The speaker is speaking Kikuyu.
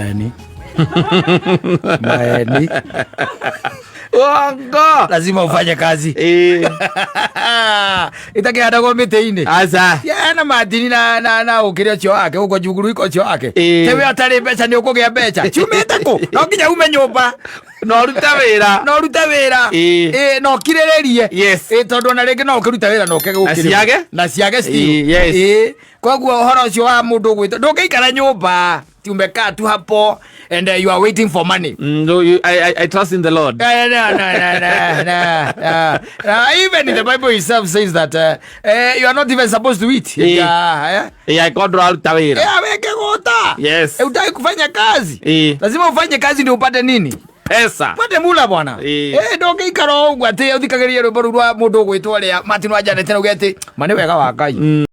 Maeni. Maeni. Uongo. Lazima ufanye kazi. Itakihandagwo mĩtĩ-inĩ. Aca. Ya na Martin na ũkĩrĩa ũcio wake ũguo njunguruiko ũcio wake. Tewe atarĩ mbeca nĩ ũkũgĩa mbeca. Ciumĩte kũ? No nginya ume nyũmba. No ũrute wĩra. No ũrute wĩra. No ũkirĩrĩrie. Tondũ ona rĩngĩ no ũkĩruta wĩra na ũkĩge gũkĩrĩrwo. Ciage? Na ciage still. Yes. Koguo ũhoro ũcio wa mũndũ ũgwĩtwo ndũngĩikara nyũmba ti umekaa tu hapo and you are waiting for money. No, I trust in the Lord. No, no, no, no, no, no. Even the Bible itself says that you are not even supposed to eat. Yeah, eh? Angĩkorwo ndũraruta wĩra. Yeah, weke gota. Utaki kufanya kazi. Lazima ufanye kazi ndio upate nini? Pesa. Upate mula bwana. Ndũngĩikara o ũguo atĩ ũthikagĩrĩrie rwĩmbo rũu rwa mũndũ ũgwĩtwo ũrĩa Martin wa Janet na uge atĩ ma nĩ wega wa Ngai.